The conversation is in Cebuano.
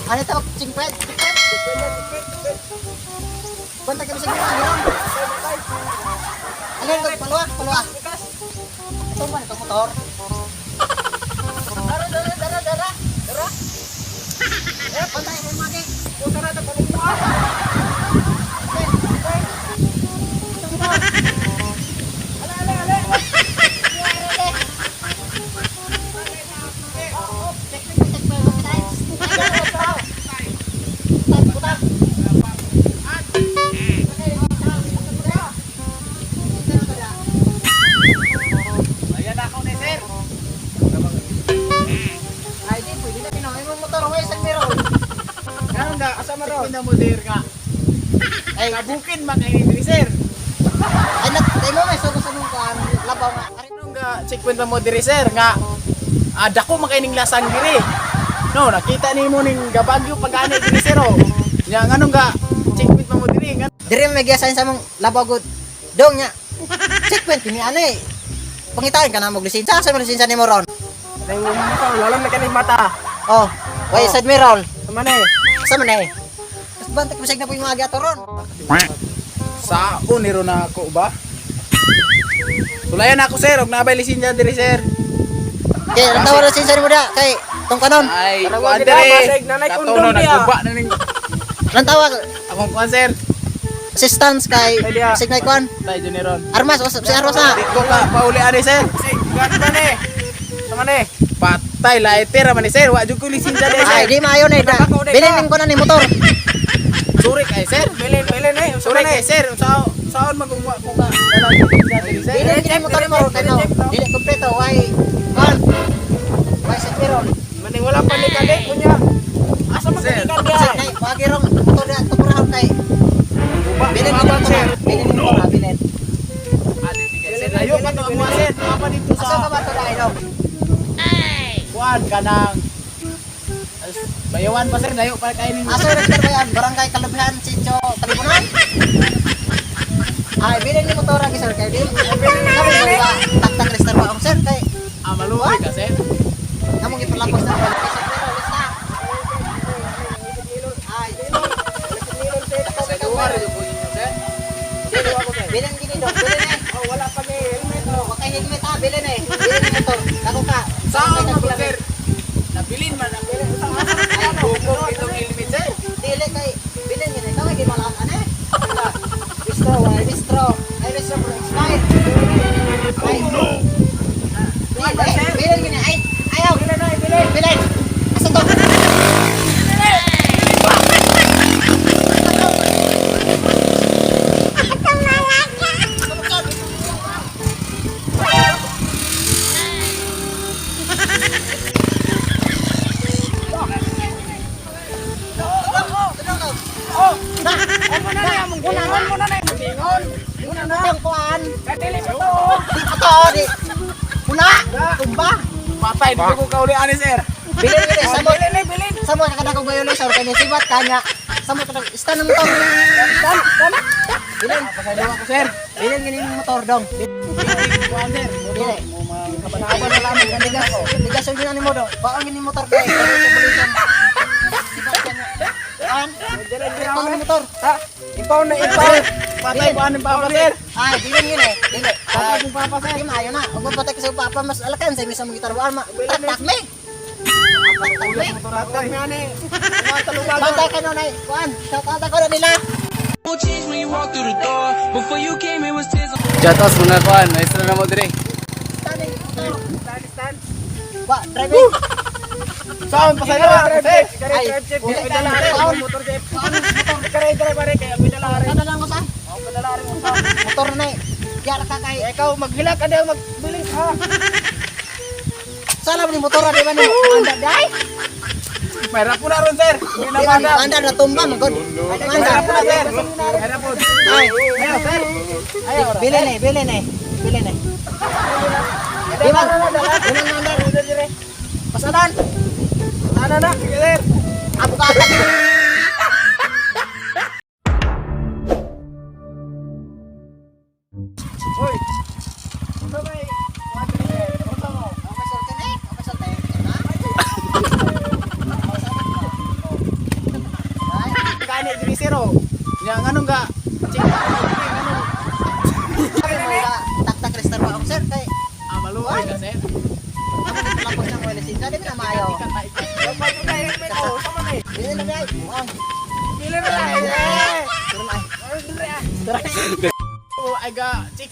Ano ito? Singkwet? Bantay kami sa ginoon. Ano ito? Palwa? Palwa? Ito ba? Ito motor? Dara, dara, dara, dara. Dara. Eh, bantay mo magi. Puta na ito, pamukha. Ale, ale, ale. Ayan ako ni sir. Ay, di, pwede na kinuha mo motor. Hoy, sa meron. Karon ga asa man ron? mo sir nga. Ay, Kabukin man kay ni sir. ay, nag, ay mo, may sugo sa mong kuhan. Labaw nga. Ari, Anong ga checkpoint pa mo diri sir nga dako man kay ning lasang diri. No, nakita nimo ning gabagyo pag ani diri sir oh. Nya nganong ga checkpoint pa mo diri nga Diri may giyasain sa mong labaw gud. Dong nya. Checkpoint kini ano eh. Pangitain ka na mo lisensya. Sa mo lisensya nimo ron? Ay, mo mata, wala na kaning mata. Oh, way Oh. sad mi ron. Sama na eh. Sa man eh. Mas bantay bisag na po yung mga gato ron. Saon ni ron ako ba? Sulayan ako sir, og nabay lisensya diri sir. Kay ang tawag lisensya nimo da kay tong kanon. Ay, Tanawa kuan gid ah, diri. basig, nanay Katono, kondom diya. nagguba na ning Ang tawag akong kuan sir. assistance kay Ay, diya. bisag na kuan. Tay junior ron. Armas o si Armas na. Di ko ka pauli ani sir. Sige, gat ba ni? Sama ni. Patay lighter man ni sir, wa jud ko lisensya diri Ay, sir. di maayo na eh, da. Bilin ko na ni motor. Suri kay sir. Bilin, bilin eh. Sama Suri ni. kay sir, unsa saon man kung wa ko ka dalang lisensya diri sir. Bilin kini motor mo kay no. Dili kompleto way kuan. Way sa meron. Maning wala pa ni kadi kunya. Asa man Sir. kani kadi? Bisag na wagi rong motor da tukurahon kay Guba, bilin guba, kini motor. sir. Bilin kini motor bilin. Sir, layo pa to ang mga sir. Apa dito Asa ka sa ba to dai no? kuan kanang Bayawan pa sir, layo pa kay ning Asa ra kita bayan? Barangay Kalubihan, Sitio Kalibunan. Ay, bilin ni motor ang sir kay dili. Bilin ba taktak register ba ang sir kay Ah, maluoy ka sir. among ipalapos na kay sir pero lista. Ay, Sa lugar yung kunin niyo sir. bilin gini do, bilin eh. Oh, wala pa ni helmet. Oh, wa kay helmet ha, bilin eh. Bilin ni motor. Dako ka. Saan man po, sir? Nabilin man ang Ay, bukong itong helmet sir. dili kay bilin gini. Kaway gi malaan ane. Bistro, ay bistro. Ay bistro for expired. Ay, no. Dili, bilin gini. Ay, ayaw. Bilin na, bilin. Bilin. Asa to? Oh, mo na ni among gingon mo na ni. Gingon. Una na. Ang kuan. Kadili pa to. Di pa to, di. Una. Tumba. Patay, di ko kauli ani sir. Bilin gini. Samot. Bilin eh, bilin. Samot kada ko violation kay sibat kanya. Samot kada stand ng motor. Dan, dan. Bilin. Pasaylo ako sir. Bilin gini yung motor dong. Kuan sir. Dili. Kaban na lamang Ligas, ligas yung ginani mo dong. Paang gini motor kay. Sibat kanya. An. Ikaw ni motor. Ha? Ipaw na ipaw. Patay kuan ni papa sir. Ay, bilin gini. Dili. Patay kong papa sir. Di maayo na. Ug patay ka sa papa mas alakan sa mismo gitarbuan ma. Tatak me. Tatak me. Tatak mi ani. Mga talubagon. Bantay ka nun ay. Kuan. Shout out ko na nila. Change when you walk through the door. Before you came, it was tears. Jatos muna kuan, maestro na mo dire. Standing motor. Stand, stand. Wa, driving. Saan pasaylo ako sir. Kare Ay, drive jeep. uli. Kaya dala ari Saan? motor jeep. Kare drive ari kaya may dala ari. Ano lang ko sa? Oh, padala ari mo sa. Motor na eh. Diya ka kay. Ikaw maghilak ka daw magbilis ha. Sana ba ni motor di ba ni? Anda day. Mahirap po na ron sir. Hindi na Di ba ni banda. anda na tumba man god. Anda. Mahirap po na sir. Mahirap po. Ay, Ayaw sir. Ayaw. bilin eh, bilin eh. Bilin eh. Di ba? Di ba anda? Pasadan. Ana na, sige sir. Abo ka. Hoy. Unsa may kuan diri, sir? Unsa mo? Okay, sulti na eh. Okay, sulti. Ha? Dili na ay. Buang. Pila na lang. Eh. Tara na ay. Oh, ay ga, chick.